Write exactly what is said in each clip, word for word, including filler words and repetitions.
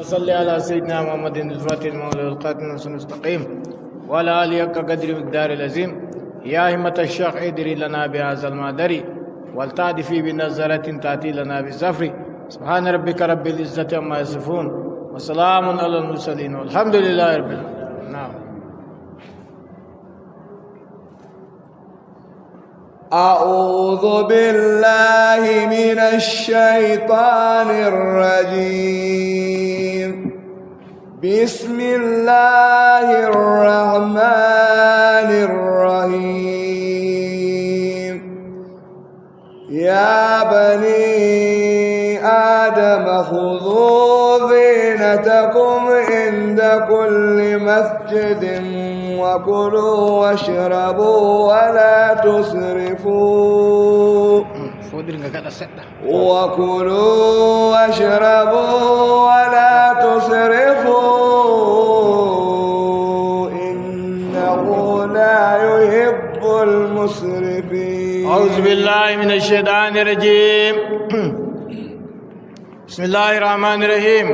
صل على سيدنا محمد الفاتح لما أغلق والخاتم لما سبق ناصر الحق بالحق وعلى آله حق قدره ومقداره العظيم. يا همة الشيخ اهدري لنا بهذا المحضر ولتعطفي بنظرة تأتي لنا بالظفر. سبحان ربك رب العزة عما يصفون وسلام على المرسلين والحمد لله رب العالمين. نعم. أعوذ بالله من الشيطان الرجيم. بسم الله الرحمن الرحيم. يا بني آدم خذوا زينتكم عند كل مسجد وكلوا واشربوا ولا تسرفوا. Fodir nga gaɗa seɗɗa. وكلوا واشربوا ولا تسرفوا إنه لا يحب المسرفين. أعوذ بالله من الشيطان الرجيم. بسم الله الرحمن الرحيم.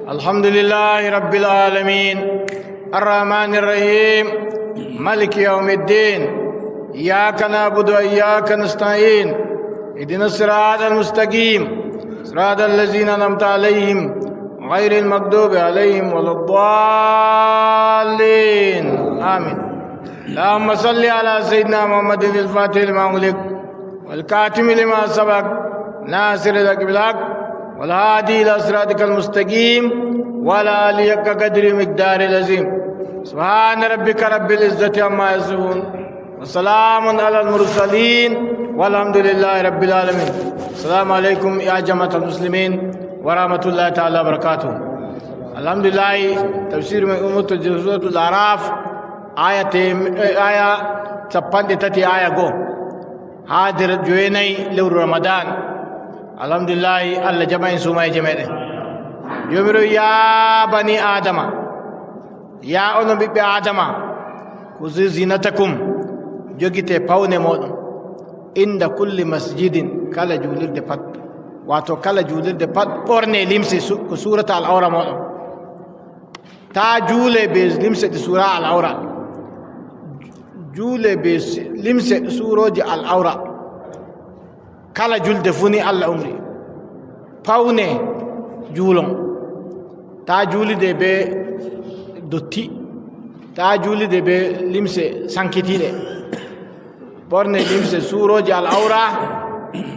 الحمد لله رب العالمين. الرحمن الرحيم. مالك يوم الدين. إياك نعبد وإياك نستعين. اهدنا الصراط المستقيم. صراط الذين أنعمت عليهم غير المغضوب عليهم ولا الضالين. آمين. اللهم صل على سيدنا محمد الفاتح لما أغلق والخاتم لما سبق ناصر الحق بالحق والهادي إلى صراطك المستقيم وعلى آله حق قدره ومقداره العظيم. سبحان ربك رب العزة عما يصفون وسلام على المرسلين والحمد لله رب العالمين. السلام عليكم يا جماعة المسلمين ورحمة الله تعالى وبركاته. الحمد لله. تفسير من أمة سورة الأعراف. Aya tem-, eh, aya cappanɗe tati, aya go. Haa nder jowenayi lewru Ramadan. Alhamdulillahi, Allah jaɓa en suumayeeje meɗen. Joomiraawo, ya bani Adama, ya onon ɓiɓɓe Adama, kuzu zinatakum, jogite pawne mooɗon. Inda kulli masjidin, kala juulirde pat. Waato kala juulirde pat, ɓorne limse su-, ko suurata al-awra mooɗon. Taa juule be limse ɗe suura al-awra. Juule be si-, limse ɗe suurooji al-awra. Kala julde fuu ni Allah umri. Pawne juulon. Taa juulide be dotti. Taa juulide be limse sankitiiɗe. Ɓorne limse suurooje al-awra,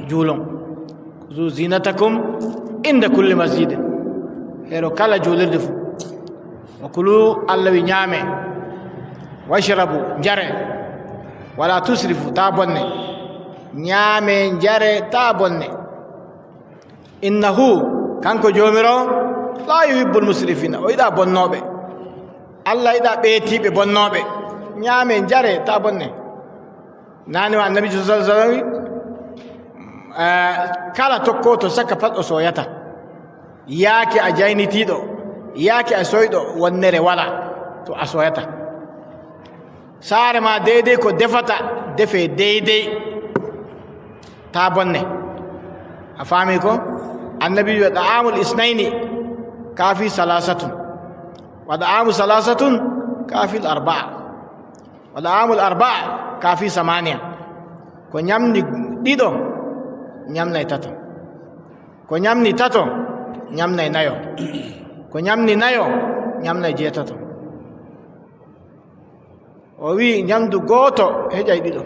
juulon. Kuzu zinatakum inda kulli masjidin. Heero kala juulirde fuu. Wa kulu, Allah wi nyaame. Washrabu, njare. Wala tusrifu, taa bonne. Nyaame, njare, taa bonne. Innahu, kanko Joomiraawo, laa yuhibbul musrifina, o yiɗaa bonnooɓe. Allah yiɗaa ɓeetiiɓe bonnooɓe. Nyaame, njare, taa bonne. Naane ma Annabi sallallahu alaihi wasallam, eh, kala tokkooto sakka pat o sooyata. Yaake a jaynitiiɗo, yaake a sooyɗo, wonnere walaa, to a sooyata. Saare ma deydey ko defata, defe deydey. Taa bonne. A faami ko? Annabi wi, "Da'amul isnayni kafi salasatun. Wa da'amu salasatun kafi al-arba'a. Wa da'amul arba'a kafi samaniya." Ko nyamni ɗiɗo, nyamnay tato. Ko nyamni tato, nyamnay nayo. Ko nyamni nayo, nyamnay jeetato. O wi'i, nyamdu gooto heƴay ɗiɗo.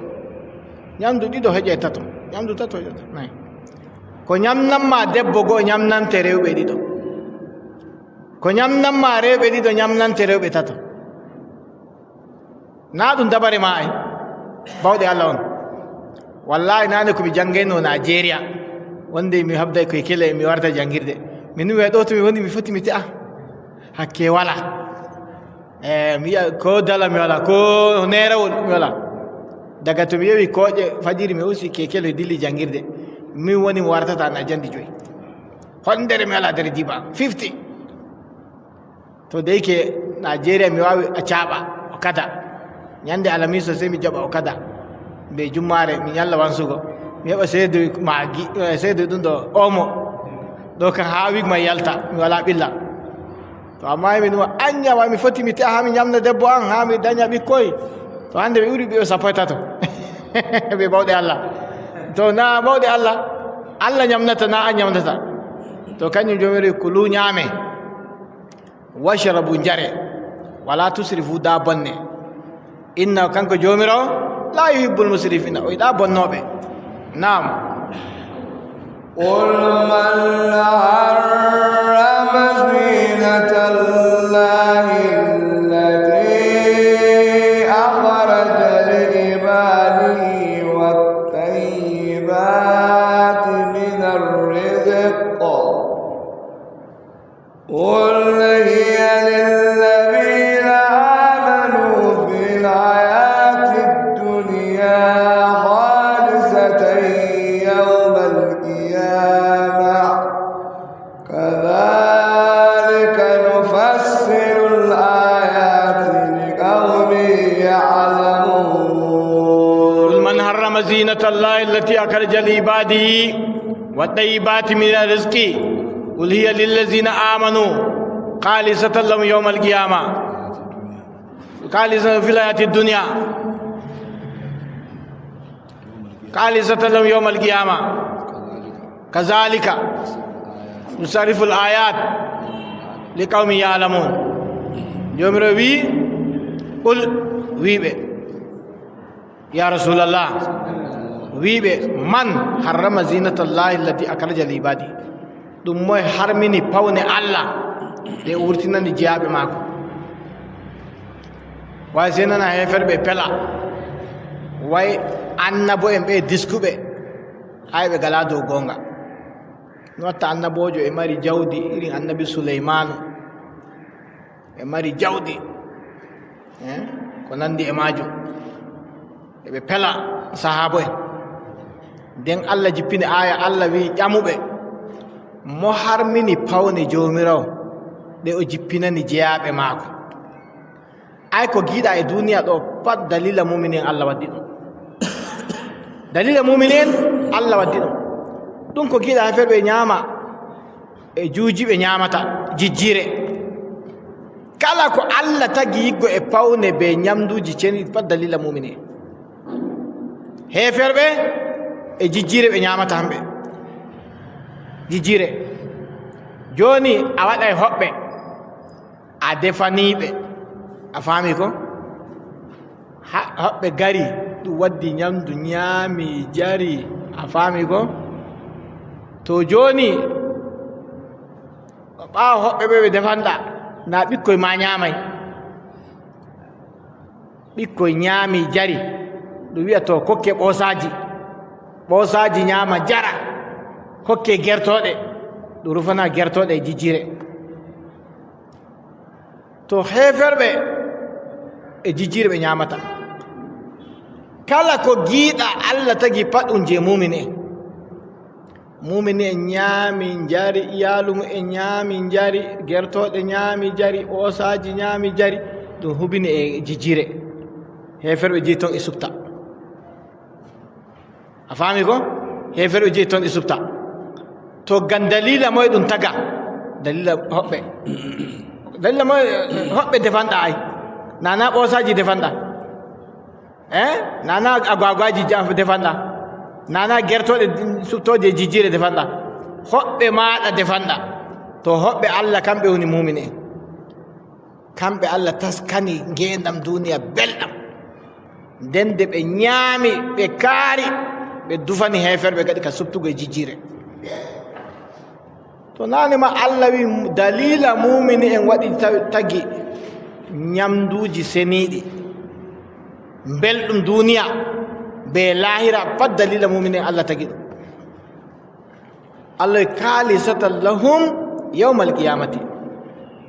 Nyamdu ɗiɗo heƴay tato. Nyamdu tato heƴay tato. Nayi. Ko nyamnan ma debbo go'o, nyamnante rewɓe ɗiɗo. Ko nyamnan ma rewɓe ɗiɗo, nyamnante rewɓe tato. Naa ɗum dabare ma ay. Bawɗe Allah on. Wallahi, naane ko mi janngayno Nigeria. Wonde mi habday koy kele, mi warta janngirde. Min mi ɗo to mi woni, mi foti mi te'a. Hakke wala. Eh, mi yi'a ko dala mi wala, ko neerawol mi wala. Daga to mi yewi kooƴe fajiri, mi usi keke, mi dilli janngirde. Min woni mo wartata na jamɗe joy. Hondere mi wala nder jiba. Fifty. To deyke Nigeria mi waawi a caaɓa o kada. Nyande alamiisa sey mi jaɓa o kada. Be jummaare mi nyalla wansugo. Mi heɓa seedoy maagi, eh, seedoy ɗum ɗo omo. Ɗo kan haa wik mai yalta, mi wala ɓilla. To amma mi numa, anya wa mi foti mi te'a haa mi nyamna debbo an, haa mi danya ɓikkoy. To hande ɓe ɓuri ɓiɓɓe sappo e tato. Ɓe bawɗe Allah. To na bawɗe Allah. Allah nyamnata, na an nyamnata. To kanjum Joomiraawo wi, "Kulu, nyaame. Washrabu, njare. Wala tusrifu, da bonne. Inna, kanko Joomiraawo, la yuhibbul musrifina, o yiɗa bonnooɓe." Naam. قل من حرم زينة الله التي أخرج لعباده والطيبات من الرزق، قل هي للذين آمنوا في الحياة الدنيا خالصة يوم القيامة، كذلك نفصل الآيات لقوم يعلمون. قل من حرم زينة الله التي أخرج لعباده والطيبات من الرزق، قل هي للذين آمنوا خالصة لهم يوم القيامة، خالصة في الحياة الدنيا، خالصة لهم يوم القيامة، كذلك نصرف الآيات لقوم يعلمون. Joomiraawo wi, "Qul," wi ɓe, Ya Rasulallah, wi ɓe, "Man harrama zinatallahi allati akhraja li ibadi?" Ɗum moy harmini pawne Allah ɗe o wurtinani jeyaaɓe maako? Way sey nana heeferɓe pela, way annabo'en ɓe diskuɓe, ay ɓe ngalaa dow goonga. No watta annaboojo e mari jawdi irin annabi Suleymaanu, ɓe mari jawdi, eh, ko nandi e maajum. E ɓe pela sahaabo'en. Nden Allah jippini aaya, Allah wi'i, ƴamuɓe, "Mo harmini pawne Joomiraawo ɗe o jippinani jeyaaɓe maako?" Ay ko giiɗa e duniya ɗo, pat dalila muminin Allah waddi ɗum. Dalila muminin Allah waddi ɗum. Ɗum ko giiɗa heeferɓe nyaama, e juuji ɓe nyaamata, jijjiire. Kala ko Allah tagi yiggo e pawne be nyamduuji ceniiɗi, pat dalila mumine. Heeferɓe e jijjiire ɓe nyaamata hamɓe. Jijjiire. Jooni a waɗay hoɓɓe, a defanii ɓe. A faami ko? Ha-, hoɓɓe ngari, ɗum waddi nyamdu, nyaami, njari. A faami ko? To jooni, ɓaawo hoɓɓe ɓe ɓe defanɗa, na ɓikkoy ma nyaamay. Ɓikkoy nyaami, njari. Ɗum wi'a, to, kokke ɓoosaaji. Ɓoosaaji nyaama, njara. Kokke gertooɗe. Ɗum rufana gertooɗe e jijjiire. To heeferɓe e jijjiire ɓe nyaamata. Kala ko giiɗa Allah tagi pat ɗum je muumini en. Muumini en nyaami, njari, iyaalu mum en nyaami, njari, gertooɗe nyaami, njari, ɓoosaaji nyaami, njari. Ɗum hubini e jijjiire. Heeferɓe jeyi ton e subta. A faami ko? Heeferɓe jeyi ton e subta. To ngam daliila moye ɗum taga? Daliila hoɓɓe. Daliila moye hoɓɓe defanɗa ay? Nana ɓoosaaji defanɗa. Eh? Nana agwagwaji ja-, defanɗa. Nana gertooɗe subtooje jijjiire defanɗa. Hoɓɓe maaɗa defanɗa. To hoɓɓe Allah kamɓe woni muumini en. Kamɓe Allah taskani ngeendam duniya belɗam. Nden de ɓe nyaami, ɓe kaari, ɓe dufani heeferɓe kadi ka subtugo e jijjiire. To naane ma Allah wi daliila muumini en waɗi ta-, tagi nyamduuji seniiɗi. Belɗum duniya be laahira pat daliila muumini en Allah tagi ɗum. Allah wi, "Khalisatan lahum yawmal qiyamati."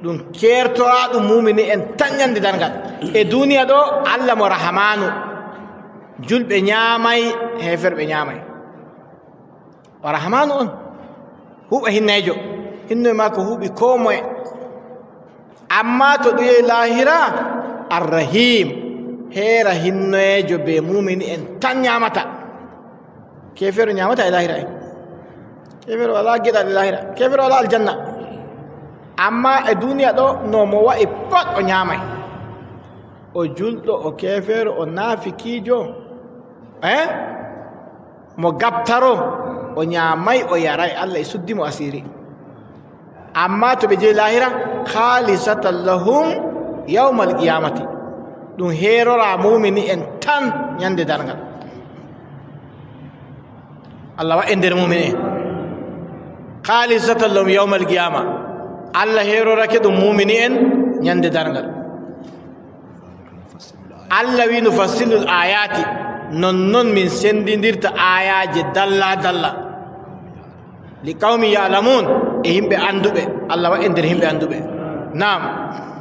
Ɗum keertoraaɗum muumini en tan nyande darngal. E duniya ɗo, Allah mo Rahamaanu. Julɓe nyaamay, heeferɓe nyaamay. O Rahamaanu on. Huuɓa hinneejo. Hinnoye maako huuɓi koo moye. Ammaa to ɗum yehi laahira, Arrahiim, heera hinnoyeejo bee muumini en tan nyaamata. Keefeero nyaamata e laahira en. Keefeero walaa geɗal e laahira. Keefeero walaa aljanna. Ammaa e duniya ɗo, no mo wa'i pat o nyaamay. O julɗo, o keefeero, o naafikiijo, eh? Mo gaftaro, o nyaamay, o yaray, Allah e suddi mo asiri. Ammaa to ɓe jehi laahira, khalisatan lahum yawmal qiyamati. Ɗum heerora muumini en tan nyande darngal. Allah wa'e nder muumini en. Khalisatan lahum yawmal qiyama. Allah heerorake ɗum muumini en nyande darngal. Allah wi: "Nufassilul ayati", nonnon min sendindirta ayaaje dalla dalla. "Li qawmi ya'lamun", e yimɓe annduɓe. Allah wa'e nder yimɓe annduɓe. Naam.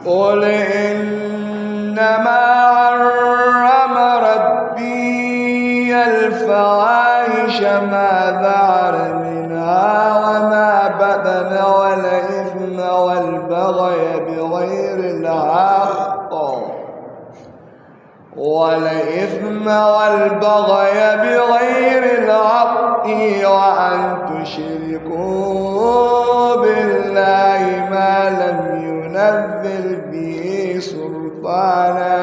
قل إنما حرم ربي الفواحش ما ظهر منها وما بطن والإثم والبغي بغير الحق والإثم والبغي بغير الحق وأن تشركوا بالله ما لم ينزل به سلطانا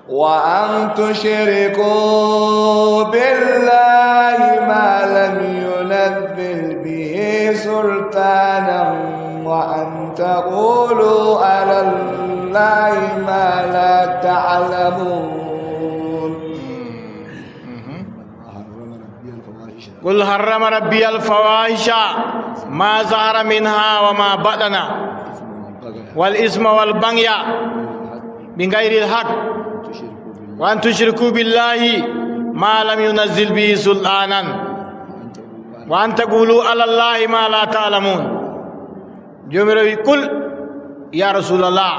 وأن تشركوا بالله ما لم ينزل به سلطانا وأن تقولوا على الله ما لا تعلمون. قل حرم ربي الفواحش ما ظهر منها وما بطن والإثم والبغي بغير الحق وأن تشركوا بالله ما لم ينزل به سلطانا وأن تقولوا على الله ما لا تعلمون. Joomiraawo wi: "Qul, ya Rasulallah,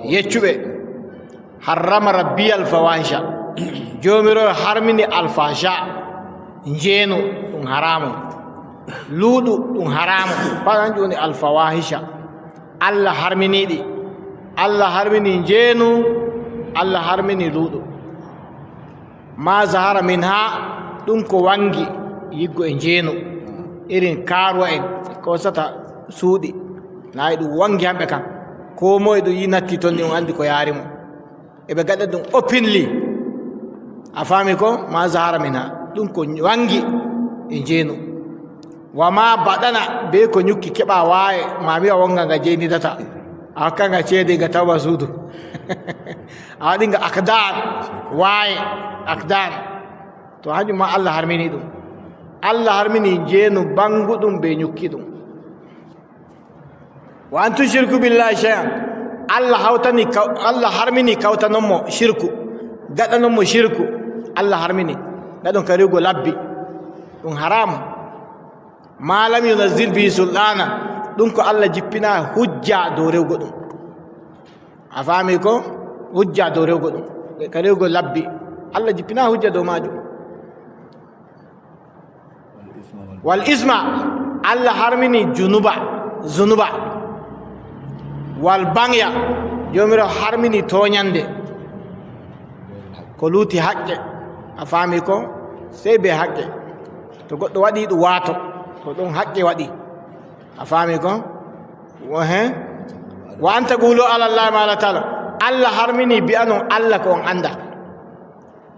yeccu ɓe, harrama rabbi alfawahisha." Joomiraawo harmini alfasha, njeenu, ɗum haramun. Luuɗu, ɗum haramun. Pat kanjum woni alfawahisha. Allah harmini ɗi. Allah harmini njeenu, Allah harmini luuɗu. Ma zahara minha, ɗum ko waŋgi yiggo e njeenu. Irin kaaruwa'en, ɓe koosata suuɗi. Nayi ɗum waŋgi hamɓe kam. Koo moy ɗum yi natti ton ni, on anndi ko yaari mo. E ɓe gaɗa ɗum openly. A faami ko? Ma zahara minha. Ɗum ko waŋgi e njeenu. Wa ma baɗana, bee ko nyukki, keɓa waaye, ma mi a wonga nga jey nidata. A hokka nga ceede, nga tawa suudu. A waɗi nga akdan, waaye, akdan. To, hanjum ma Allah harmini ɗum. Allah harmini njeenu baŋguɗum bee nyukki ɗum. Wa an tushriku billahi shay'an. Allah hawtani kaw-, Allah harmini kawtanon mo shirku. Gaɗanon mo shirku. Allah harmini. Ngaɗon ka rewugo labbi. Ɗum haramun. Ma lam yunazzil bihi sultana. Ɗum ko Allah jippina hujja dow rewugo ɗum. A faami ko? Hujja dow rewugo ɗum. Ka rewugo labbi. Allah jippina hujja dow maajum. Wal isma, Allah harmini junuba, zunuba. Wal baŋya, Joomiraawo harmini tooɲannde. Ko luuti haqqe, a faami ko? Sey bee haqqe. To goɗɗo waɗi ɗum waato, to ɗum haqqe waɗi. A faami ko? Wo-, he? Wa an taqulu ala Allahi ma la ta'lamun. Allah harmini bi'anon Allah ko on anndaa.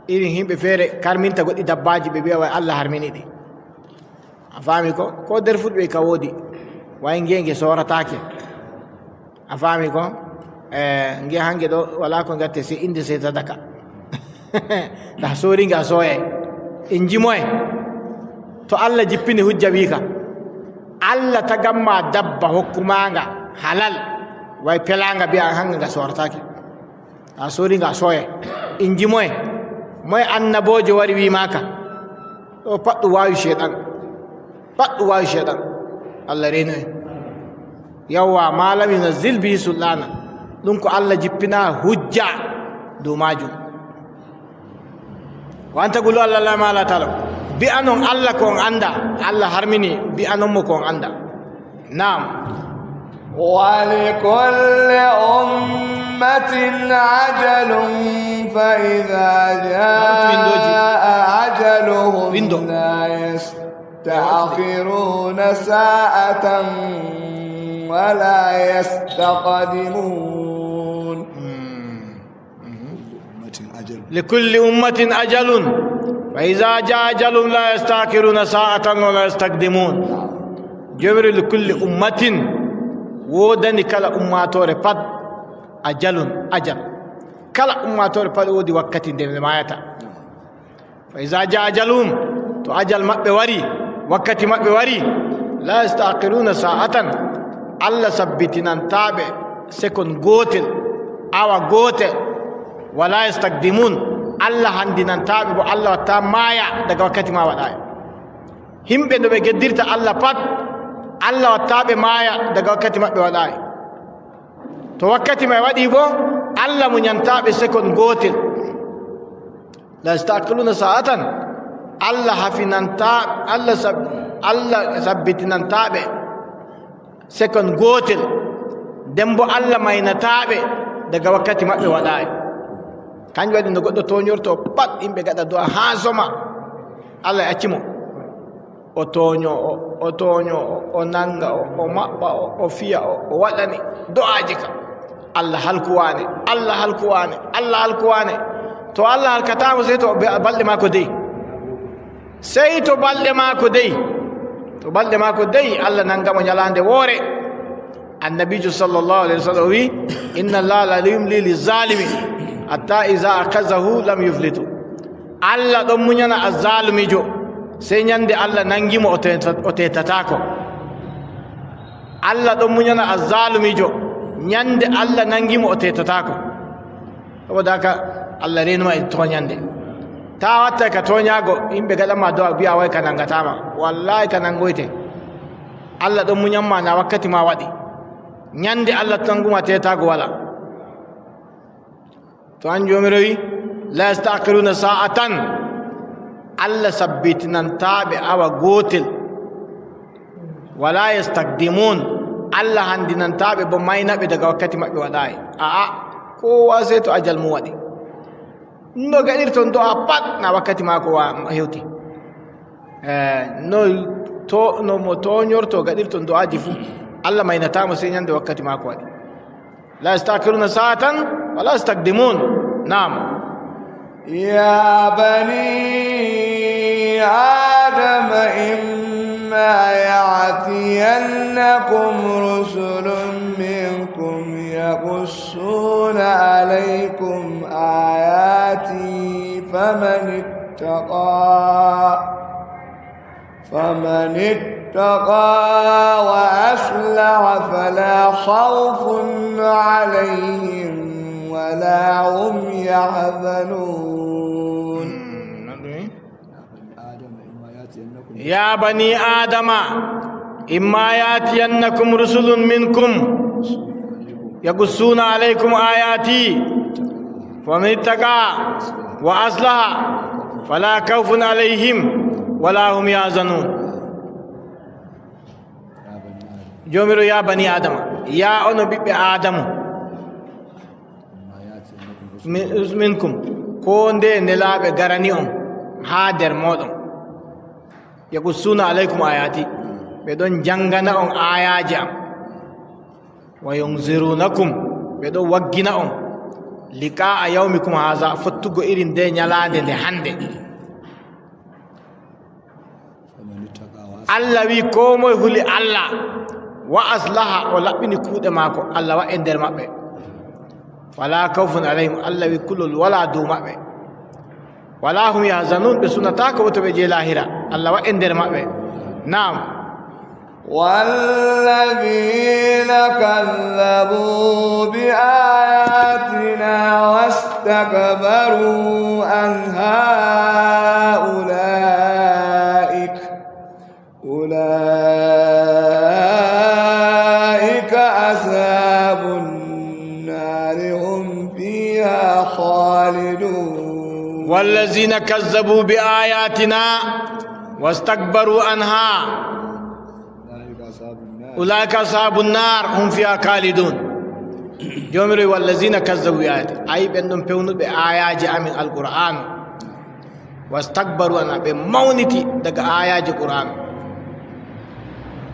Irin yimɓe feere karminta goɗɗi dabbaaji, ɓe mbi'a way Allah harmini ɗi. A faami ko? Ko nder fulɓe ka woodi. Way nge, nge soorataake. A faami ko? Eh, nge hange ɗo, wala ko ngatte, sey innde, sey sadaka. Nda soori nga sooyay. Inji moye? To Allah jippini hujja wi ka. Allah tagamma dabba hokkuma nga halal. Way pelanga bi'a hanga nga soorataake. A soori nga sooye. Inji moye? Moye annaboojo wari wi maaka? Ɗo pat ɗum waawi Ceyɗan. Pat ɗum waawi Ceyɗan. Allah reeno en. Yawwa, ma lam yunazzil bihi sultana. Ɗum ko Allah jippina hujja dow maajum. Wa an taqulu ala Allahi ma la ta'lamun. Bi'anon Allah ko on anndaa. Allah harmini, bi'anon mo ko on anndaa. Naam. ولكل أمة أجل فإذا جاء أجلهم لا يس- يستأخرون ساعة ولا يستقدمون. لكل أمة أجل فإذا جاء أجلهم لا يستأخرون ساعة ولا يستقدمون. Joomiraaɗo, لكل أمة, woodani kala ummaatoore pat, أجل, ajal. Kala ummaatoore pat woodi wakkati nde nde maayata. فإذا جاء أجلهم, to ajal maɓɓe wari, wakkati maɓɓe wari, لا يستأخرون ساعة, Allah sabbitinantaa ɓe sekon gootel, awa gootel, ولا يستقدمون, Allah handinantaa ɓe boo, Allah wattaa maaya daga wakkati ma waɗaay. Yimɓe no ɓe geddirta Allah pat, Allah wattaa ɓe maaya daga wakkati maɓɓe waɗaay. To wakkati may waɗi boo, Allah munyantaaɓe sekon gootel. لا يستأخرون ساعة, Allah hafinantaaɓe, Allah sab-, Allah sabbitinantaaɓe sekon gootel. Nden boo Allah maynataaɓe daga wakkati maɓɓe waɗaay. Kanjum waɗi no goɗɗo toonyorto pat, yimɓe ngaɗa du'a haa soma, Allah acci mo. O toonyo, o, o toonyo, o, o nanga, o, o maɓɓa, o, o fiya, o, o waɗani do'aaji ka. Allah halku waane, Allah halku waane, Allah halku waane. To Allah halkataa mo, sey to be-, balɗe maako de'i. Sey to balɗe maako de'i. To balɗe maako de'i, Allah nanga mo nyalaande woore. Annabiijo sallallahu alayhi wa sallam o wi'i, إن الله لا يملي للظالم حتى إذا أخذه لم يفلت. Allah ɗon munyana azzaalumiijo, sey nyande Allah naŋgi mo, o teeta-, o teetataako. Allah ɗon munyana azzaalumiijo, nyande Allah naŋgi mo, o teetataako. Saboda haka, Allah reenu ma e toonyande. Taa watta ka toonyaago, yimɓe ngaɗan ma du'a, bi'a way ka naŋgataa ma. Wallaahi ka naŋgoyte. Allah ɗon munyan ma, na wakkati ma waɗi. Nyande Allah naŋgu ma, teetaago walaa. To an Joomiraaɗo wi'i, لا يستأخرون ساعة, Allah sabbitinantaa ɓe awa gootel. ولا يستقدمون, Allah handinantaa ɓe boo, mayna ɓe daga wakkati maɓɓe waɗaay. A'a, koowa sey to ajal mum waɗi. No gaɗirton do'a pat, na wakkati maako wa-, hewti. Eh, no to-, no mo toonyorto gaɗirton do'aaji fuu, Allah maynataa mo sey nyande wakkati maako waɗi. لا يستأخرون ساعة ولا يستقدمون. نعم. يا بني آدم إما يأتينكم رسل منكم يقصون عليكم آياتي فمن اتقى فمن اتقى وأصلح فلا خوف عليهم ولا هم يحزنون. يا بني آدم إما يأتينكم رسل منكم يقصون عليكم آياتي فمن اتقى وأصلح فلا خوف عليهم ولا هم يحزنون. Joomiraaɗo, يا بني آدم, yaa onon ɓiɓɓe Aadamu, mi-, منكم, koo ndeye nelaaɓe ngarani on haa nder mooɗon, يقصون عليكم آياتي, ɓe ɗon jaŋngana on aayaaje am. وينذرونكم, ɓe ɗon waggina on, لقاء يومكم هذا, fottugo irin nde nyalaande nde hannde. Allah wi'i, koo moy huli Allah, وأصلح, o laɓɓini kuuɗe maako, Allah wa'e nder maɓɓe. فلا خوف عليهم, Allah wi'i, kulol walaa dow maɓɓe. ولا هم يحزنون, ɓe sunataako boo to ɓe jehi laahira. Allah wa'e nder maɓɓe. نعم. والذين كذبوا بآياتنا واستكبروا عنها أولئك أولئك أصحاب النار هم فيها خالدون. والذين كذبوا بآياتنا واستكبروا عنها أولئك أصحاب النار هم فيها خالدون. Joomiraaɗo, والذين كذبوا بآياتنا, ay, ɓen ɗon pewnuɓe aayaaje amin Alqur'aanu. واستكبروا عنها, ɓe mawniti daga aayaaje Qur'aanu.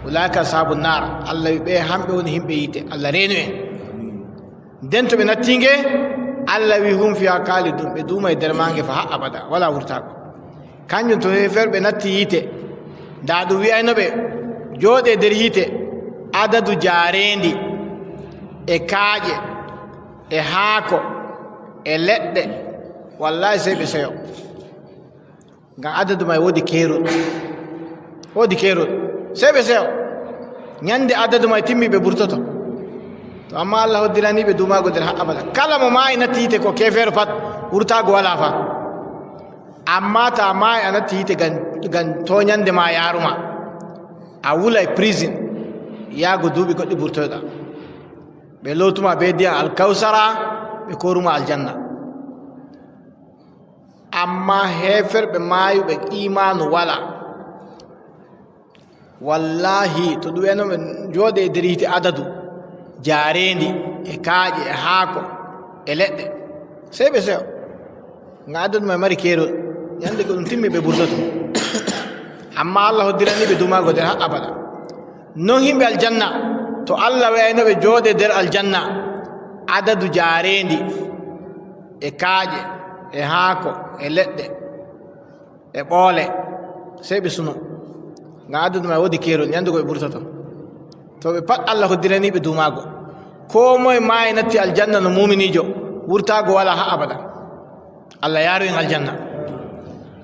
Ulaa'ika ashaabu naar. Allah wi ɓe hamɓe woni yimɓe yiite. Allah reenu en. Nden to ɓe natti nge, Allah wi hum fiha kaalidun, ɓe duumay nder maange fa haa abada, walaa wurtaago. Kanjum to heeferɓe natti yiite, ndaa ɗum wi'ayno ɓe, jooɗe nder yiite, adadu jaareendi, e kaaƴe, e haako, e leɗɗe, wallaahi sey ɓe seyo. Ngam adadu may woodi keerol. Woodi keerol. Sey ɓe seyo. Nyande adadu may timmi ɓe burtoto. To amma Allah hoddirani ɓe duumaago nder haa abada. Kala mo maayi natti yiite ko keefeero pat, wurtaago walaa fa. Amma to a maayi a natti yiite ngam, ngam tooɲannde ma yaaru ma. A wulay prison. Yaago duuɓi goɗɗi burtoyɗa. Ɓe lootuma bee ndiyam alkawsara, ɓe kooruma aljanna. Ammaa heeferɓe maayuɓe iimaanu walaa. Wallaahi, to ɗum eno ɓe jooɗe e nder yiite adadu, jaareendi, e kaaƴe, e haako, e leɗɗe. Sey ɓe seyo. Ngam adadu may mari keerol. Ɲande ko ɗum timmi ɓe burtoto. Ammaa Allah hoddirani ɓe duumaago nder haa abada. Non yimɓe aljanna, to Allah wi'ayno ɓe jooɗe nder aljanna, adadu jaareendi, e kaaƴe, e haako, e leɗɗe, e ɓoole, sey ɓe suno. Ngam adadu may woodi keerol, ɲande go ɓe burtoto. To ɓe pat Allah hoddirani ɓe duumaago. Koo moye maayi natti aljanna no muuminiijo, wurtaago walaa haa abada. Allah yaaru en aljanna.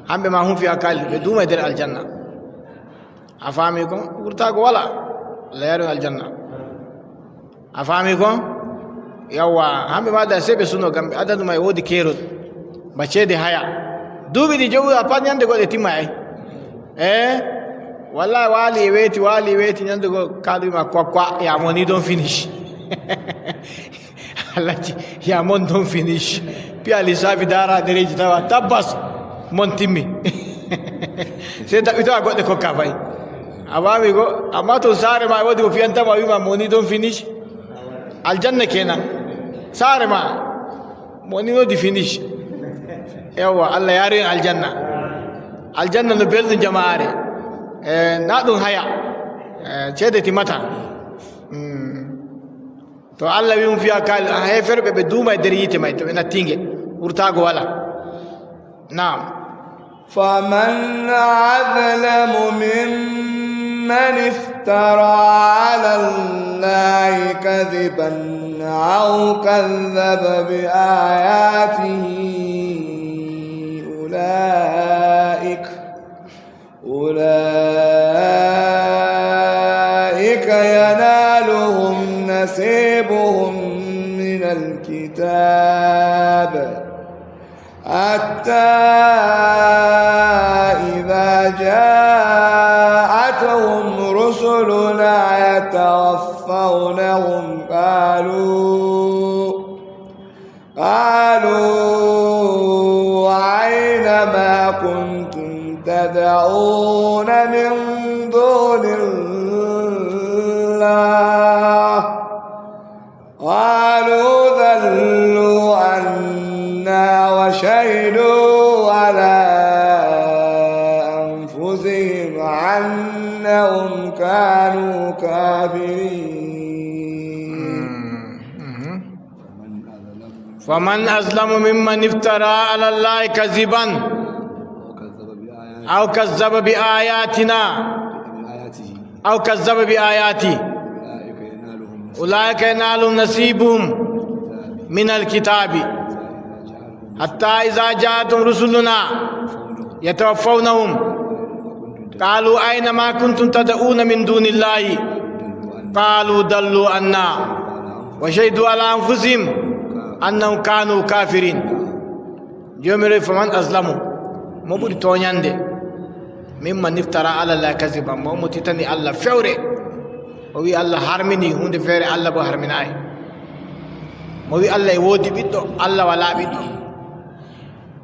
Hamɓe ma hum fiha kaalidun, ɓe duumay nder aljanna. A faami ko? Wurtaago walaa. Allah yaaru en aljanna. A faami ko? Yawwa, hamɓe ma da sey ɓe suno, ngam adadu may woodi keerol. Ba ceede haya. Duuɓi ɗi joɓuɗa pat ɲande go ɗe timmay ay. Eh? Wallahi waali e weeti, waali e weeti, ɲande go kaaɗo ma kwa kwa, ya money don finish. Alhaji, ya mon don finish. Piya lissaafi ndaara ɗereeji tawa tabbas mon timmi. Sey ɗaɓɓitowa goɗɗe kokka fay. A faami ko? Amma to saare ma woodi ko fiyantama, o wi'ma money don finish. Aljanna kenan. Saare ma money no di finish. Yawwa, Allah yaaru en aljanna. Aljanna no belɗum jama'aare. Eh, na ɗum haya. Eh, ceede timmata. Mm. To Allah wi hum fiha kaalidun, heeferɓe ɓe duumay nder yiite may, to ɓe natti nge, wurtaago walaa. Naam. فمن أظلم ممن افترى على الله كذبا أو كذب بآياته أولئك أولئك ينالهم نصيبهم من الكتاب حتى إذا جاءتهم رسلنا يتوفونهم قالوا قالوا أين ما كنتم تدعون من دون الله؟ قالوا ضلوا عنا وشهدوا على أنفسهم أنهم كانوا كافرين. فمن أظلم ممن افترى على الله كذبا أو كذب بآياتنا أو كذب بآياته أولئك ينالهم نصيبهم من الكتاب حتى إذا جاءتهم رسلنا يتوفونهم قالوا أين ما كنتم تدعون من دون الله قالوا ضلوا عنا وشهدوا على أنفسهم أنهم كانوا كافرين. Joomiraaɗo, faman azlamu, mo ɓuri tooɲannde, mimman iftara ala Llahi kaziban, mo mo titani Allah fewre, o wi'i Allah harmini huunde feere, Allah boo harminaay, mo wi'i Allah e woodi ɓiɗɗo, Allah walaa ɓiɗɗo,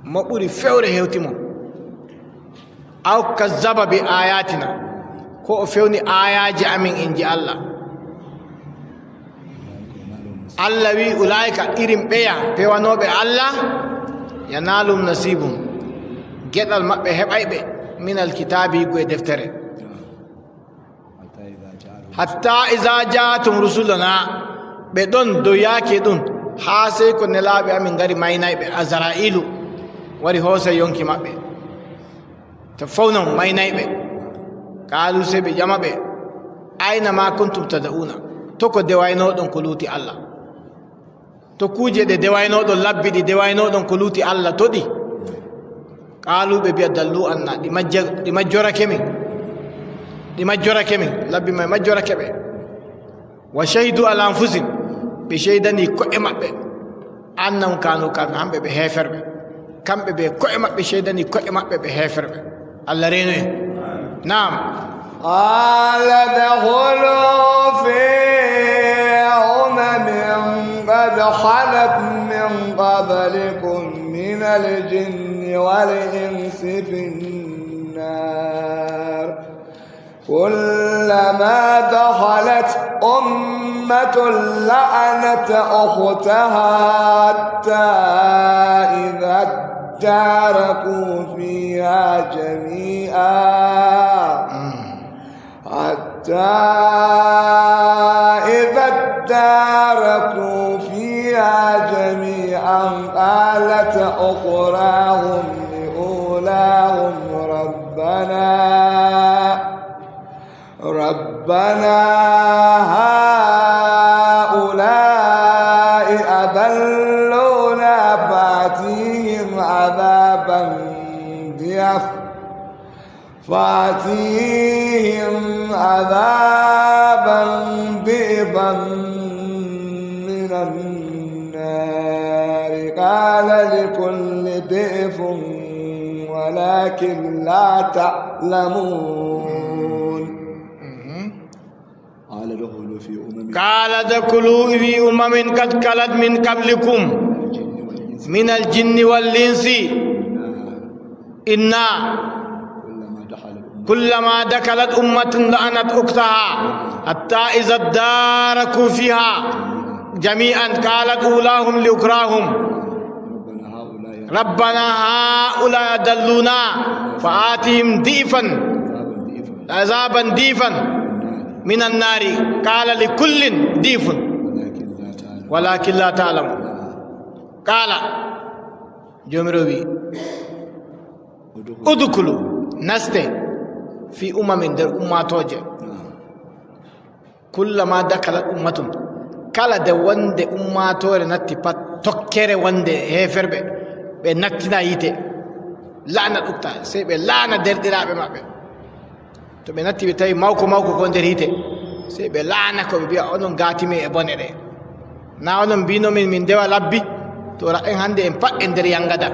mo ɓuri fewre hewti mo. Aw kazzaba bi ayatina, ko o fewni aayaaje amin, inji Allah. Allah wi'i, ulaa'ika, irin ɓeya pewanooɓe Allah, yanaalum nasiibum, geɗal maɓɓe heɓay ɓe, minal kitaabi, yi'ugo e deftere. Hatta iza ja'athum rusuluna, ɓe ɗon dow yaake ɗum, haa sey ko nelaaɓe amin ngari maynayɓe, Azra'iilu wari hoosa yonki maɓɓe. To fawnan maynayɓe, qaalu, sey ɓe ƴama ɓe, ayna ma kuntum tad'una, to ko dewaynoɗon ko luuti Allah? To kuuje ɗe dewaynoɗon, labbi ɗi dewaynoɗon ko luuti Allah, to ɗi? Qaalu, ɓe mbi'a, dallu anna, ɗi majja-, ɗi majjorake min. Ɗi majjorake min, labbi may majjorake ɓe. Wa shahidu ala anfusihim, ɓe ceydani ko'e maɓɓe. Annahum kanu kafir, hamɓe ɓe heeferɓe. Kamɓe ɓe ko'e maɓɓe ceydani ko'e maɓɓe ɓe heeferɓe. Allah reeno en. Naam. قال ادخلوا في أمم قد خلت من قبلكم من الجن والإنس في النار. كلما دخلت أمة لعنت أختها حتى إذا اداركوا فيها جميعا، حتى إذا اداركوا فيها جميعا قالت أخراهم لأولاهم ربنا ربنا هؤلاء أضلونا فآتهم عذابا ضعفا، فآتهم عذابا ضعفا من النار، قال لكل ضعف ولكن لا تعلمون. قال ادخلوا في أمم قال ادخلوا في أمم قد خلت من قبلكم من الجن والإنس في النار. كلما دخلت أمة لعنت أختها حتى إذا اداركوا فيها جميعا قالت أولاهم لأخراهم ربنا هؤلاء أضلونا فآتهم ضعفا عذابا ضعفا من النار قال لكل ضعف ولكن لا تعلمون. قال, Joomiraawo wi'i, udkhulu, naste, fi umamin, nder ummaatooje. Kullama dakalat ummatun, kala nde wonde ummaatoore natti pat, tokkere wonde heeferɓe, ɓe nattina yiite, la'anat ukhtaha, sey ɓe la'ana deerɗiraaɓe maɓɓe. To ɓe natti, ɓe tawi mawko mawko ko nder yiite, sey ɓe la'ana ko, ɓe mbi'a, onon ngaatimi e bone ɗe. Na onon mbi'no min, min ndewa labbi? To raɗen hande en pat en nder yangada.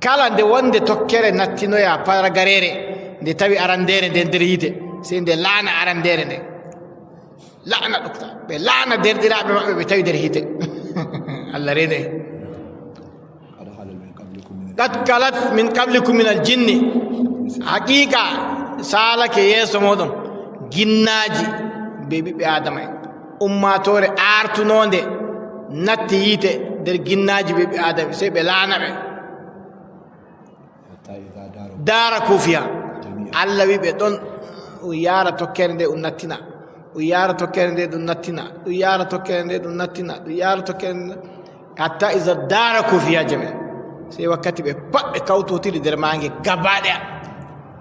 Kala nde wonde tokkere nattinoya paragareere, nde tawi arandeere nde nder yiite, sey nde la'ana arandeere nde. La'ana ɗukta. Ɓe la'ana deerɗiraaɓe maɓɓe ɓe tawi nder yiite. Allah reene. Qad khalat min qablikum min al-jinni. Haqiiqa saalake yeeso mooɗon ginnaaji be ɓiɓɓe Aadama en. Ummaatoore aartunoonde natti yiite nder ginnaaji be ɓiɓɓe Aadama, sey ɓe la'ana ɓe. Hatta idha daraku fiha. Allah wi ɓe ɗon, un yaara tokkere nde un nattina, un yaara tokkere nde ɗum nattina, ɗum yaara tokkere nde ɗum nattina, ɗum yaara tokkere nde, hatta idha daraku fiha jami'an. Sey wakkati ɓe pat ɓe kawtotiri nder maange gaba ɗaya.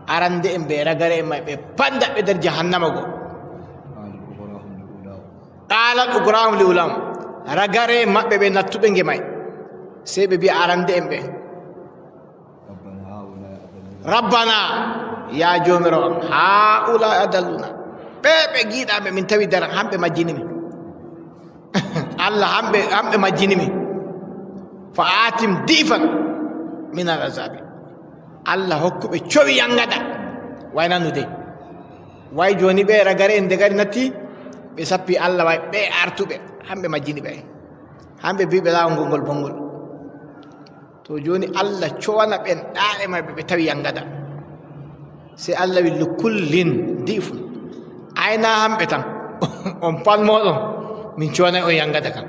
Arande en be ragare en may ɓe pandaɓe nder jahannama go. Qalat ukhrahum li ulahum. Ragare en maɓɓe ɓe nattuɓe nge may. Sey ɓe mbi'a arande en ɓe. Rabbana, ya Joomiraawo am, haa'ulaa'i adalluna. Ɓe, ɓe giiɗa ɓe min tawi dara, hamɓe majjini min. Allah, hamɓe, hamɓe majjini min. Fa aatihim di'fan min al-azaabi. Allah hokku ɓe cowi yangada. Way nanu dey. Way jooni ɓe ragare en nde gari natti, ɓe sappi Allah way ɓe artuɓe, hamɓe majjini ɓe. Hamɓe bi ɓe laawol ngol bongol. To jooni Allah cowana ɓen ɗaa'e maɓɓe ɓe tawi yangada. Sey Allah wi, "Likullin di'fun." Ay na hamɓe tan. On pat mooɗon, min cowanay on yangada kan.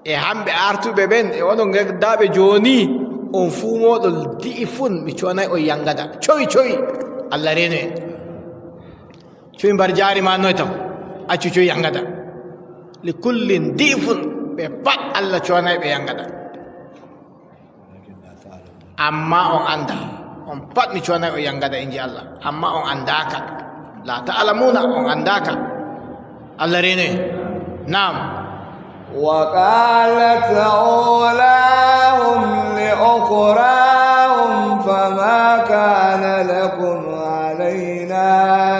E hamɓe artuɓe ɓen, e onon gaddaaɓe jooni, on fuu mooɗon di'fun, mi cowanay on yangada. Cowi, cowi. Allah reeno en. Cowi mbar jaari ma noy tam, accu cowi yangada. Li kullin di'fun, ɓe pat Allah cowanay ɓe yangada. Amma on anda, on pat mi cowanay on yangada, inji Allah. Amma on andaka. La ta'lamuna, on andaka. Allah rene. Naam. وقالت أولاهم لأخراهم فما كان لكم علينا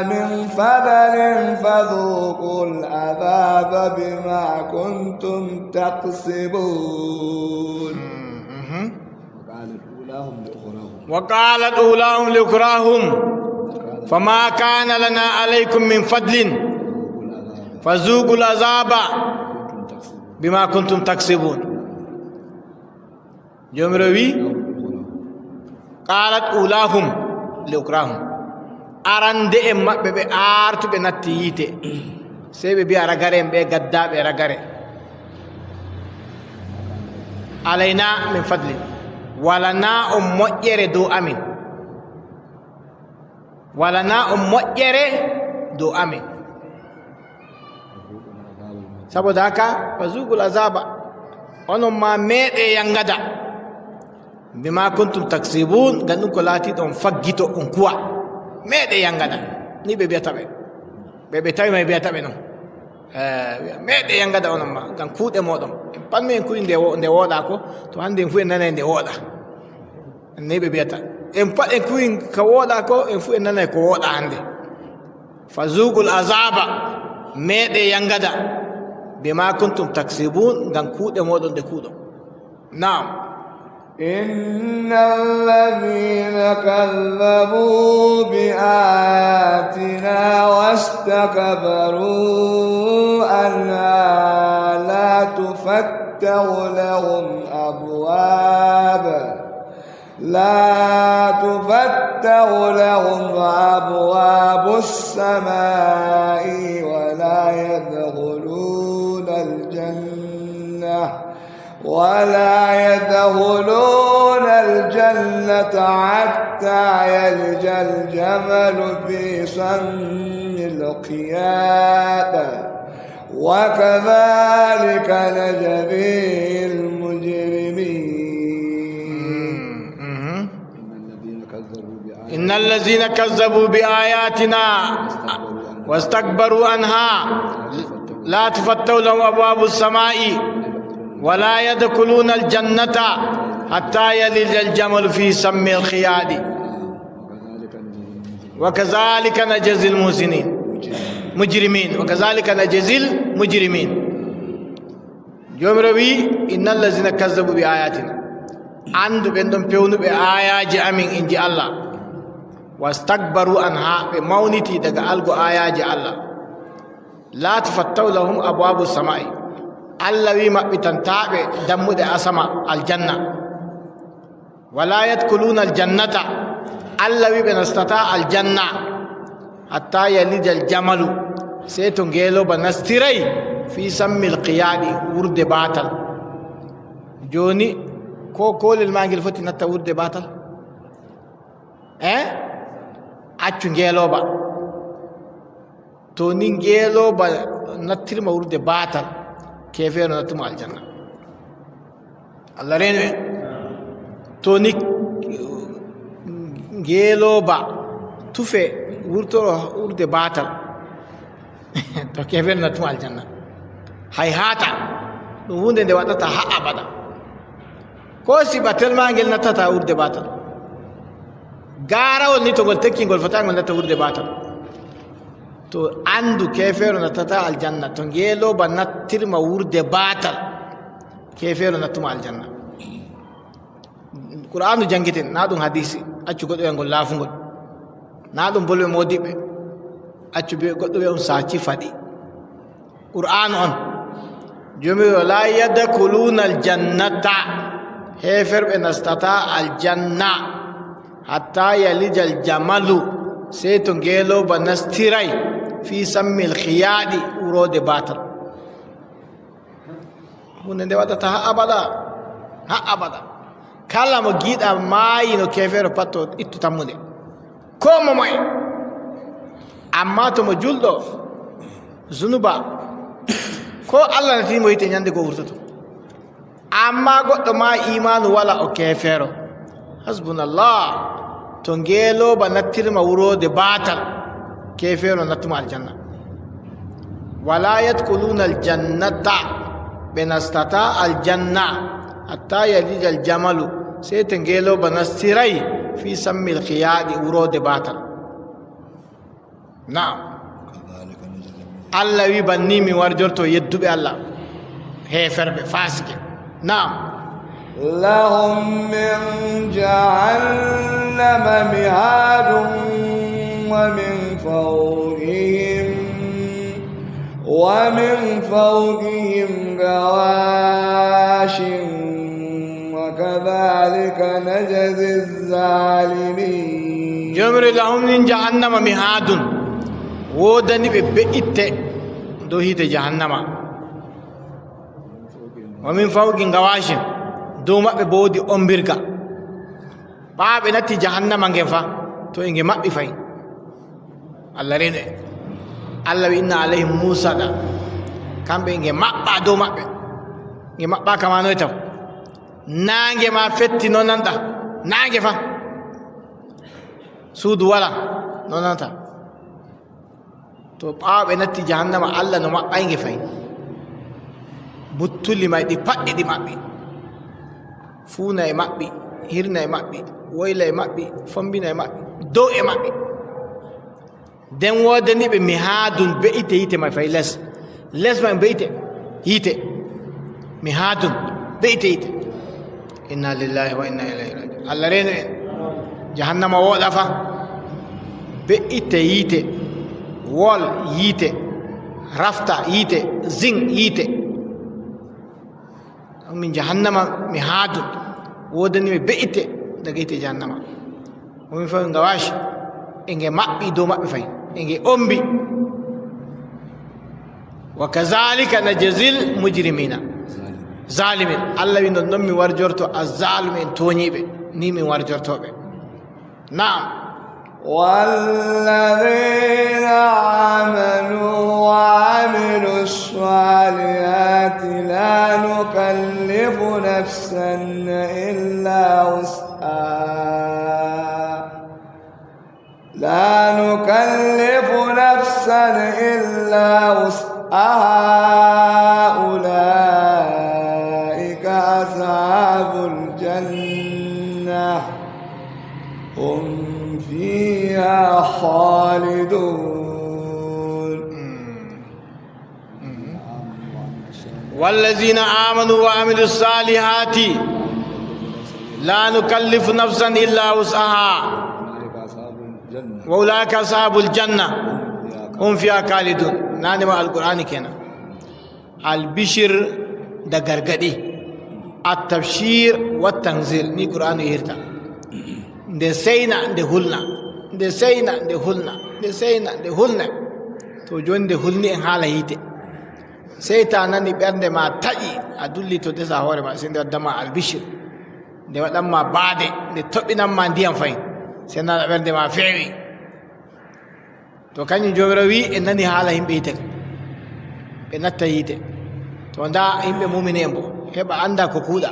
من فضل فذوقوا العذاب بما كنتم تكسبون. وقالت أولاهم لأخراهم فما كان لنا عليكم من فضل فذوقوا العذاب بما كنتم تكسبون. Joomiraawo wi, قالت أولاهم لأخراهم. Arande'en maɓɓe ɓe aartuɓe natti yiite, sey ɓe mbi'a ragare'en ɓe gaddaaɓe ragare, علينا من فضل, wala na on moƴƴere dow amin. Wala na on moƴƴere dow amin. Saboda haka, فذوقوا العذاب, onon ma meeɗe yangada. بما كنتم تكسبون, ngam ɗum ko laatiiɗo on faggito, on kuwa. Meeɗe yangada. Ni ɓe mbi'ata ɓe. Ɓe, ɓe tawi ma ɓe mbi'ata ɓe non. Eh, meeɗe yangada onon ma, ngam kuuɗe mooɗon. En pat mi en kuwi nde wo-, nde wooɗa ko, to hande en fu en nanay nde wooɗa. Ni ɓe mbi'ata. En pat en kuwi ka wooɗa ko, en fu en nanay ko wooɗa hande. فذوقوا العذاب, meeɗe yangada. بما كنتم تكسبون, ngam kuuɗe mooɗon ɗe kuuɗon. Naam. إن الذين كذبوا بآياتنا واستكبروا عنها لا تفتح لهم أبواب، لا تفتح لهم أبواب السماء ولا يدخلون الجنة ولا يدخلون الجنة حتى يلج الجمل في سم الخياط، وكذلك نجزي المجرمين. إن الذين كذبوا بآياتنا واستكبروا عنها لا تفتح لهم أبواب السماء ولا يدخلون الجنة حتى يلج الجمل في سم الخياط وكذلك نجزي المحسنين مجرمين وكذلك نجزي المجرمين. Joomiraawo wi'i, إن الذين كذبوا بآياتنا. Anndu ɓen ɗon pewnuɓe aayaaje amin, inji Allah. واستكبروا عنها, ɓe mawniti daga algo aayaaje Allah. لا تفتح لهم أبواب السماء. Allah wi'i maɓɓitantaa ɓe dammuɗe asama, aljanna. ولا يدخلون الجنة. Allah wi'i ɓe nastataa aljanna. حتى يلج الجمل. Sey to ngeelooba nastiray في سم الخياط, wuurde baatal. Jooni, ko koolel ma ngel foti natta wuurde baatal? Eh? Accu ngeelooba. To ni ngeelooba nattirma wuurde baatal, keefeero nattuma aljanna. Allah reenu en. To ni ngeelooba tufe wurtoro wuurde baatal, to keefeero nattuma aljanna. Hay haata, ɗum huunde nde waɗata haa abada. Ko sibatel ma ngel nattata wuurde baatal. Gaarawol ni to ngol tekki ngol fota ngol natta wuurde baatal. To anndu keefeero nattata aljanna, to ngeelooba nattirma wuurde baatal, keefeero nattuma aljanna. Qur'aanu janngiten, na ɗum hadiisi, accu goɗɗo wi'a ngol laafungol. Na ɗum bolɓe moodiɓɓe, accu be goɗɗo wi'a ɗum saaci faɗi. Qur'aanu on. Joomiraawo, لا يدخلون الجنة. Heeferɓe nastataa aljanna. حتى يلج الجمل. Sey to ngeelooba nastiray في سم الخياط, uroode baatal. Huunde nde waɗata haa abada. Haa abada. Kala mo giɗa maayi no keefeero pat, to ittu tammunde. Ko momoye. Ammaa to mo julɗo, zunuba, ko Allah natini mo yiite, nyande go wurtoto. Ammaa goɗɗo ma iimaanu wala, o keefeero. Hasbunallah. To ngeelooba nattirma wuroode baatal, keefeero nattuma aljanna. Wala yadkhuluna aljannata, ɓe nastata aljanna, hatta yalija aljamalu, sey to ngeelooba nastiray fi sammil khiyaadi, wuroode baatal. Na'am. Allah wi, banni mi warjorto yedduɓe Allah, heeferɓe, faasike. Na'am. لهم من جهنم مهاد ومن فوقهم، ومن فوقهم غواش، وكذلك نجزي الظالمين. Joomiraaɗo, lahum min jahannama mihaadun, woodani ɓe be'itte dow hiite jahannama. Wa min fawqi ngawashin, dow maɓɓe boo woodi ombirga. Ɓaawo ɓe natti jahannama nge fa, to e nge maɓɓi fay. Allah reenu en. Allah wi, inna alayhim musaada. Kamɓe nge maɓɓa dow maɓɓe. Nge maɓɓa kama noy tam. Naange ma fetti, no nanɗa? Naange fa. Suudu wala, no nanata? To ɓaawo ɓe natti jahannama, Allah no maɓɓay nge fay. Buttuli may ɗi paɗɗi ɗi maɓɓi. Fuuna e maɓɓi, hirna e maɓɓi, woyla e maɓɓi, fombina e maɓɓi, dow e maɓɓi. Nden woodani ɓe mihaadun, be'ite yiite may fay les. Les may be'ite yiite. Mihaadun, be'ite yiite. Inna lillahi wa inna ilayhi raji'un. Allah reenu en. Jahannama wooɗa fa. Be'ite yiite. Wol yiite. Rafta yiite. Zing yiite. Min jahannama mihaadun, woodani ɓe be'ite daga yiite jahannama. Wa min fawqi ngawashin, e nge maɓɓi dow maɓɓe fay, e nge ombi. Wa kazalika najzil mujrimina. Zalimin. Allah wi, non non mi warjorto azzalumi en, tooñiiɓe, ni mi warjorto ɓe. Naam. والذين آمنوا وعملوا الصالحات لا نكلف نفسا إلا وسعها، لا نكلف نفسا إلا وسعها، أولئك أصحاب الجنة، هم فيها خالدون. والذين آمنوا وعملوا الصالحات لا نكلف نفسا إلا وسعها، وأولئك أصحاب الجنة، هم فيها خالدون. Naane ma Alqur'aani kenan. Albishir da gargaɗi. At-tabshir wa tanzir, ni Qur'aanu yehirta. Nde seyna, nde hulna. Nde seyna, nde hulna. Nde seyna, nde hulna. To jooni nde hulni en haala yiite. Sey ta nani ɓernde ma taƴi, a dulli to desa hoore ma, sey nde waddan ma albishir. Nde waɗan ma baade, nde toɓɓinan ma ndiyam fahin. Sey nana ɓernde ma feewi. To kanjum Joomiraawo wi'i, en nani haala yimɓe yiite kam. Ɓe natta yiite. To ndaa yimɓe muumini en boo, heɓa annda ko kuuɗa.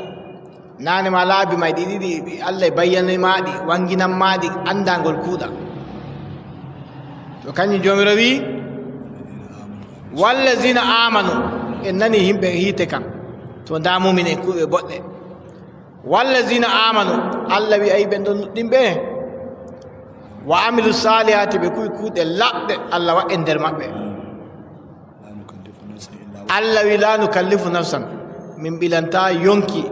Naane ma laabi may ɗi ɗiɗi, Allah e bayyani ma ɗi, waŋginan ma ɗi, annda ngol kuuɗa. To kanjum Joomiraawo wi'i, wallazina aamanu, en nani yimɓe yiite kam. To ndaa muumini en kuuɓe boɗɗe. Wallazina aamanu, Allah wi'i, ay ɓen ɗon nuɗɗinɓe, wa amilu saalihaati, ɓe kuuwi kuuɗe laaɓɗe, Allah waɗi nder maɓɓe. Allah wi'i, laa nukallifu nafsan, min ɓilantaa yonki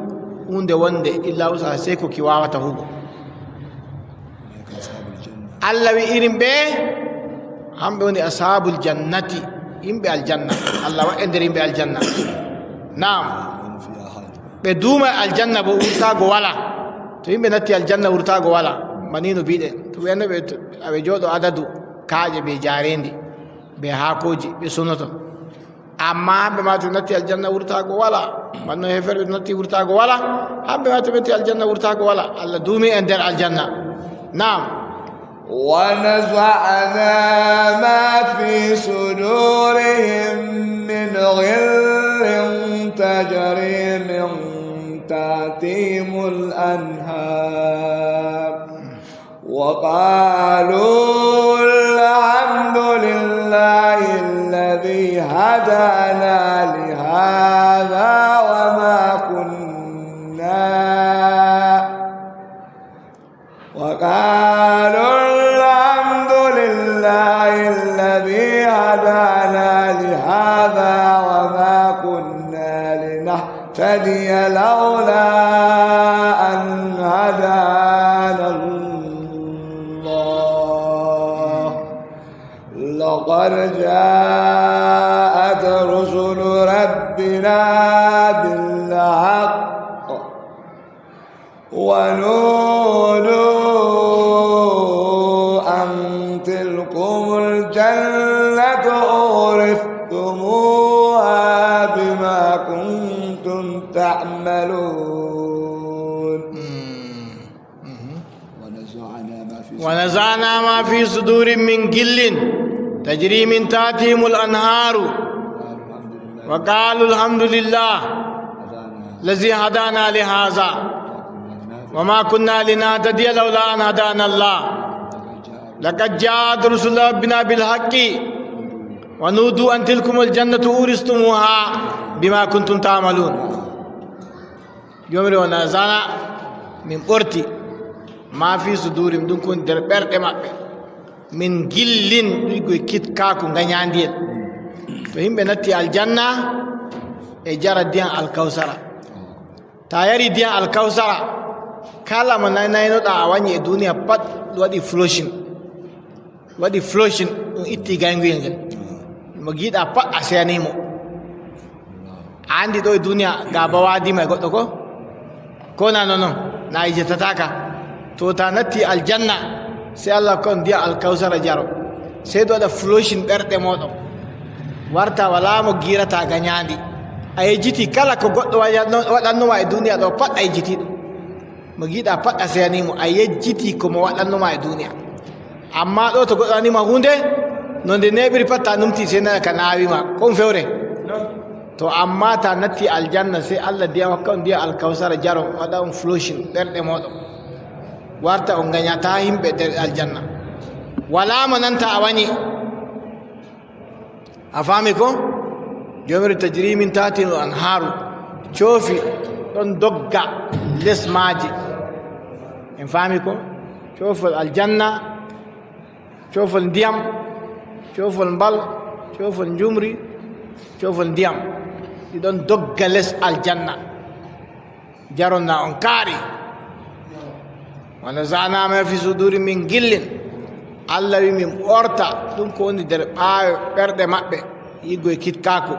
huunde wonde, illa wusaha, sey ko ki waawata huugo. Allah wi'i irin ɓe, hamɓe woni ashaabul jannati, yimɓe aljanna. Allah waɗe nder yimɓe aljanna. Naam. Ɓe duuma aljanna bo wurtaago walaa. To yimɓe natti aljanna wurtaago walaa. Manino bi'ɗen. To ɓe annda ɓe, to ɓe jooɗo adadu kaaƴe be jaareendi, be haakooji, ɓe sonoto. Ammaa hamɓe ma to natti aljanna wurtaago walaa. Manno heeferɓe to natti wurtaago walaa. Hamɓe ma to natti aljanna wurtaago walaa. Allah duumi en nder aljanna. Naam. ونزعنا ما في صدورهم من غل تجري من تحتهم الأنهار وقالوا الحمد لله الذي هدانا لهذا وما كنا وقالوا الحمد لله الذي هدانا لهذا وما كنا لنهتدي لولا أن هدانا الله لقد جاءت رسل ربنا بالحق ونودوا أن تلكم الجنة أورثتموها بما كنتم تعملون. ونزعنا ما في ونزعنا ما في صدورهم من غل تجري من تحتهم الأنهار وقالوا الحمد لله الذي هدانا لهذا وما كنا لنهتدي لولا أن هدانا الله لقد جاءت رسل ربنا بالحق ونودوا أن تلكم الجنة أورثتموها بما كنتم تعملون. Joomiraawo, ونزعنا, min ɓorti, ما في صدورهم, ɗum ko woni nder ɓerɗe maɓɓe, من غل, ɗum ko kitkaaku, ngañaandiyel. To yimɓe natti aljanna, ɓe njara ndiyam Alkawsara. Taa yari ndiyam Alkawsara, kala mo nanaynoɗa a wanyi e duniya pat, waɗi flushing. Waɗi flushing, ɗum itti gayguyel ngel. Mo giɗa pat a seyani mo. A anndi ɗo e duniya, ga ba waadima e goɗɗo ko? Ko na non non, na a yejjitataaka. To, ta natti aljanna, sey Allah hokka on ndiyam Alkawsara jaro. Sey ɗum waɗa flushing ɓerɗe mooɗon. Warta walaa mo giirata gañaandi. A yejjiti kala ko goɗɗo waɗanno-, waɗannoma e duniya ɗo pat, a yejjiti ɗum. Mo giɗa pat a seyani mo, a yejjiti ko mo waɗannoma e duniya. Amma ɗo to goɗɗo waɗanima huunde, no nde neeɓiri pat, ta numti sey nana ka naawi ma. Ko ɗum fewre? To, amma ta natti aljanna, sey Allah ndiyam hokka on ndiyam Alkawsara jaron, waɗa on flushing ɓerɗe mooɗon. Warta on ngañata yimɓe nder aljanna. Walaa mo nanta a wanyi. A faami ko? Joomiraaɗo, تجري من تحتهم الأنهار. Coofi ɗon dogga les maaji. En faami ko? Coofol aljanna, coofol ndiyam, coofol mbal, coofol njumri, coofol ndiyam. Ɗi ɗon dogga les aljanna. Jaronna on kaari. ونزعنا ما في صدورهم من غل. Allah wi min ɓorta ɗum ko woni nder ɓaawe ɓerɗe maɓɓe, yiɗgo e kitkaaku.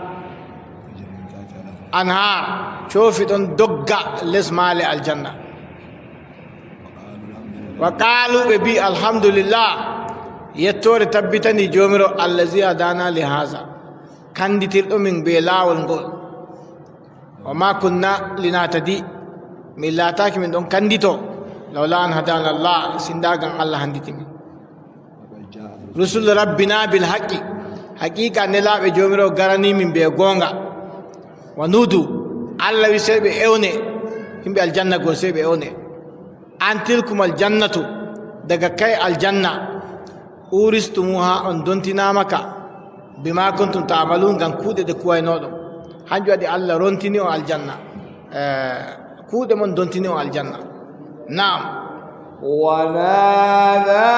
Anhaar, coofi ɗon dogga les maale aljanna. وقالوا, ɓe mbi, الحمد لله, yettoore tabbitani Joomiraaɗo, الذي هدانا لهذا, kanditirɗo min bee laawol ngol. وما كنا لنهتدي, min laataaki min ɗon kandito, لولا أن هدانا الله, sinda ngam Allah handiti min. رسل ربنا بالحق, haqiiqa nelaaɓe Joomiraaɗo garani min bee gooŋga. ونودوا, Allah wi sey ɓe ewne, yimɓe aljanna go sey ɓe ewne. أن تلكم الجنة, daga kay aljanna, أورثتموها, on dontinaama ka, بما كنتم تعملون, ngam kuuɗe ɗe kuwaynoɗon. Hanjum waɗi Allah rontini on aljanna. Eh, kuuɗe mon dontini on aljanna. Naam. ونادى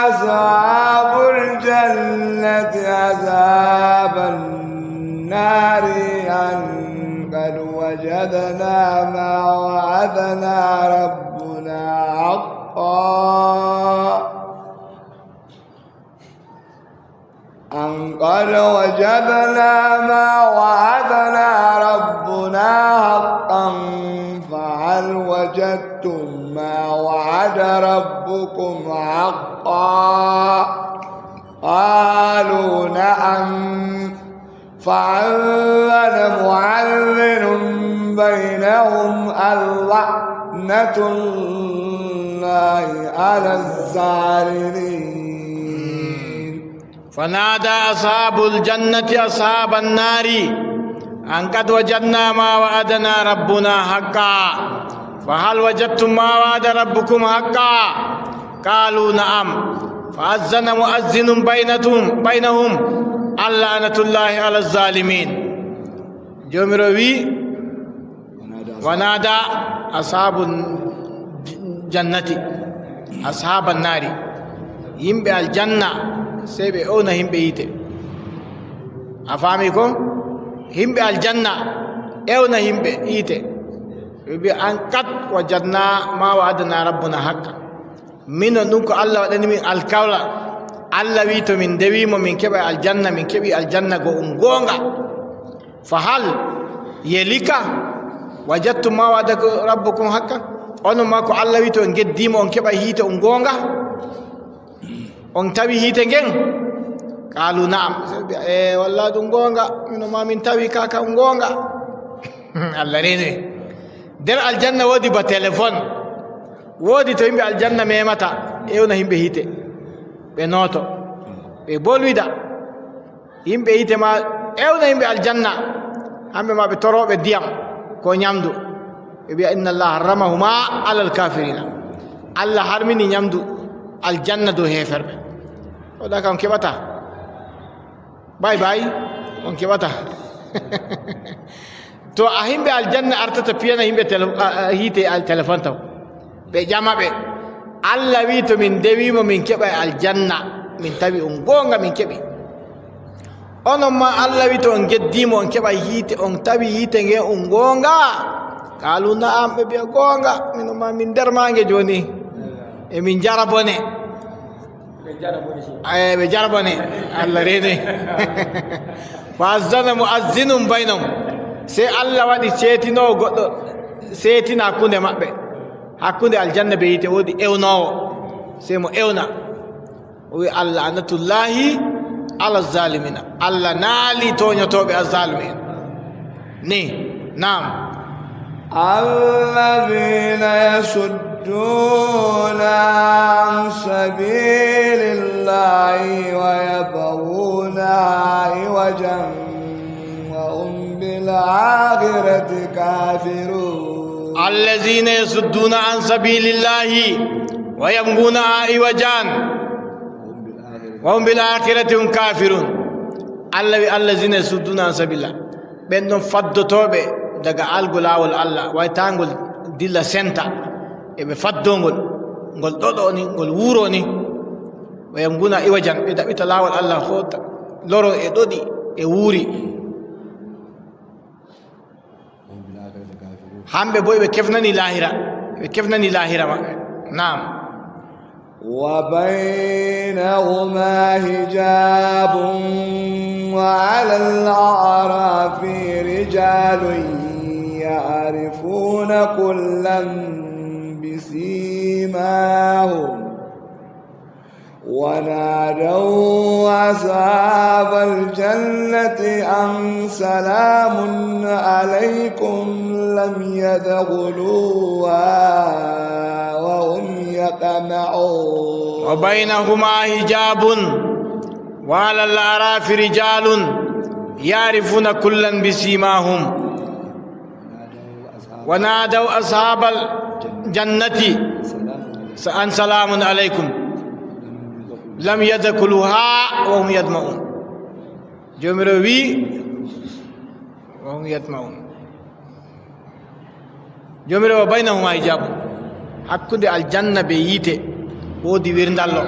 أصحاب الجنة أصحاب النار أن قد وجدنا ما وعدنا ربنا حقا أن قد وجدنا ما وعدنا ربنا حقا فهل وجدتم ما وعد ربكم حقا قالوا نعم فأذن معذن بينهم اللعنة الله على الظالمين. فنادى أصحاب الجنة أصحاب النار أن قد وجدنا ما وعدنا ربنا حقا فهل وجدتم ما وعد ربكم حقا؟ قالوا نعم. فأذن مؤذن بينتهم، بينهم أن لعنة الله على الظالمين. Joomiraawo wi'i, ونادى أصحاب الجنة أصحاب النار. Yimɓe aljanna, sey ɓe ewna yimɓe yiite. A faami ko? Yimɓe aljanna ewna yimɓe yiite. Ɓe mbi'a, أن قد وجدنا ما وعدنا ربنا حقا. Minon ɗum ko Allah waɗani min alkawla. Allah wi'i to min ndewi mo, min keɓa aljanna, min keɓi aljanna go um goonga. فهل, yelika, وجدتم ما وعد ربكم حقا. Onon ma ko Allah wi'i to on geddi mo, on keɓa yiite um goonga? On tawi yiite ngen? قالوا نعم. Sey ɓe mbi'a, e, walla ɗum goonga. Minon ma min tawi ka, ka um goonga. Allah reene. Nder aljanna woodi ba telefon. Woodi to yimɓe aljanna memata, ewna yimɓe yiite. Ɓe nooto. Ɓe bolwida. Yimɓe yiite ma ewna yimɓe aljanna. Hamɓe ma ɓe torooɓe ndiyam ko nyamdu. Ɓe mbi'a, إن الله حرمهما على الكافرين. Allah harmini nyamdu aljanna dow heeferɓe. O ɗaka on keɓata. Bay bay, on keɓata. To a yimɓe aljanna artata piyana yimɓe tele-, a, a, yiite al-, telefon taw. Ɓe ƴama ɓe. Allah wi'i to min ndewi mo min keɓa aljanna. Min tawi um goonga min keɓi. Onon ma Allah wi'i to on geddi mo on keɓa yiite, on tawi yiite nge um goonga. قالوا نعم, ɓe mbi'a goonga. Minon ma min nder maange jooni. E min njara bone. Ɓe jara bone. Ay, ɓe jara bone. Allah reene. فأذن مؤذن بينهم. Sey Allah waɗi seetinoowo goɗɗo, seetina hakkunde maɓɓe. Hakkunde aljanna be yiite woodi ewnoowo. Sey mo ewna. O wi'i, أن لعنة الله على الظالمين. Allah naali tooñotooɓe, azzaalumiin. Ni, naam. الذين يصدون عن سبيل الله ويبغونها عوجا وهم بالآخرة كافرون. الذين يصدون عن سبيل الله ويبغونها عوجا وهم بالآخرة هم كافرون. Allah wi'i, الذين يصدون عن سبيل الله. Ɓen ɗon faddotooɓe daga algo laawol Allah, waytaangol dilla senta, e ɓe faddongol, ngol ɗoɗo ni, ngol wuro ni. ويبغونها عوجا, ɓe ɗaɓɓita laawol Allah, hoota, loro e ɗoɗi e wuri. Hamɓe bo ɓe kefnani lahira, ɓe kefnani lahira maɓɓe. Naam. وبينهما حجاب وعلى الأعراف رجال يعرفون كلا بسيماهم ونادوا أصحاب الجنة أن سلام عليكم لم يدخلوها وهم يطمعون. وبينهما حجاب وعلى الأعراف رجال يعرفون كلا بسيماهم ونادوا أصحاب الجنة أن سلام عليكم لم يدخلوها وهم يطمعون. Joomiraawo wi'i, وهم يطمعون. Joomiraawo, بينهما حجاب. Hakkunde aljanna be yiite woodi wirndallo.